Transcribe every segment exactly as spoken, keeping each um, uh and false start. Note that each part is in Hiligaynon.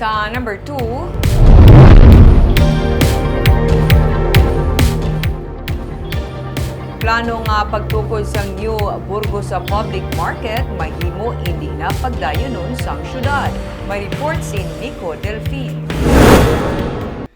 Sa number two, plano nga pagtukod sang New Burgos sa Public Market mahimo indi na pagdayunon sang syudad. May report si Nico Delfin.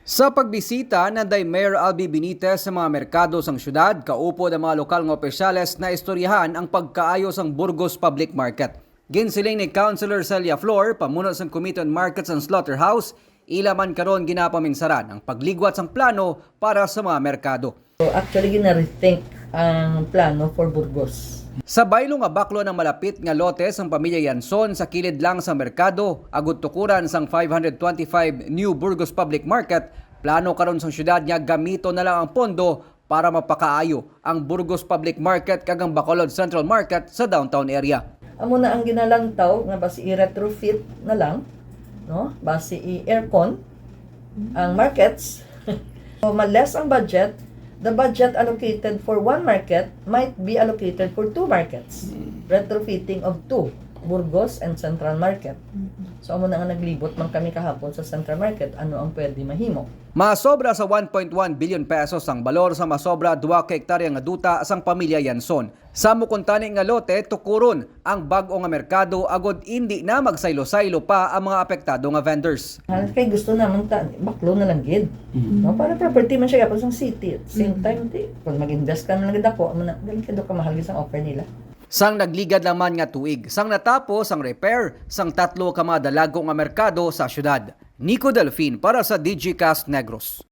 Sa pagbisita nanday Mayor Albi Benitez sa mga merkado sang syudad, kaupod ang mga lokal nga opisyales na istoryahan ang pagkaayo sang Burgos Public Market. Ginsiling ni Councilor Celia Flor, pamuno sang Committee on Markets and Slaughterhouse, ila man karon ginapaminsaran ang pagligwat sang plano para sa mga merkado. So, actually, gina-rethink ang plano for Burgos. Sa baylo nga baklo ng malapit nga lote sang pamilya Yanson sa kilid lang sang merkado, agud tukuran sang five hundred twenty-five New Burgos Public Market, plano karon sang syudad nga gamiton na lang ang pondo para mapakaayo ang Burgos Public Market kag ang Bacolod Central Market sa downtown area. Amo na ang ginalantaw nga basi i-retrofit na lang, no? Basi i-aircon ang markets. So, ma-less ang budget, the budget allocated for one market might be allocated for two markets. Retrofitting of two, Burgos and Central Market. So, amo na nga naglibot man kami kahapon sa Central Market, ano ang pwede mahimo. Masobra sa one point one billion pesos ang balor sa masobra dua ka hektarya nga duta sang pamilya Yanson. Sa mo kuntani nga lote, tukuron ang bag-o nga merkado agud indi na magsaylo-saylo pa ang mga apektado nga vendors. Ah, kay gusto naman ta, baklo na lang gid. No? Para property man siya gapon sang city. At the same time, di, kung mag-invest ka man lang gid ako, amo na, gali kay daw kamahal gid sang offer nila. Sang nagligad lang man nga tuig, sang natapos ang repair sang tatlo ka mga dalago nga merkado sa syudad. Nico Delfin para sa Digicast Negros.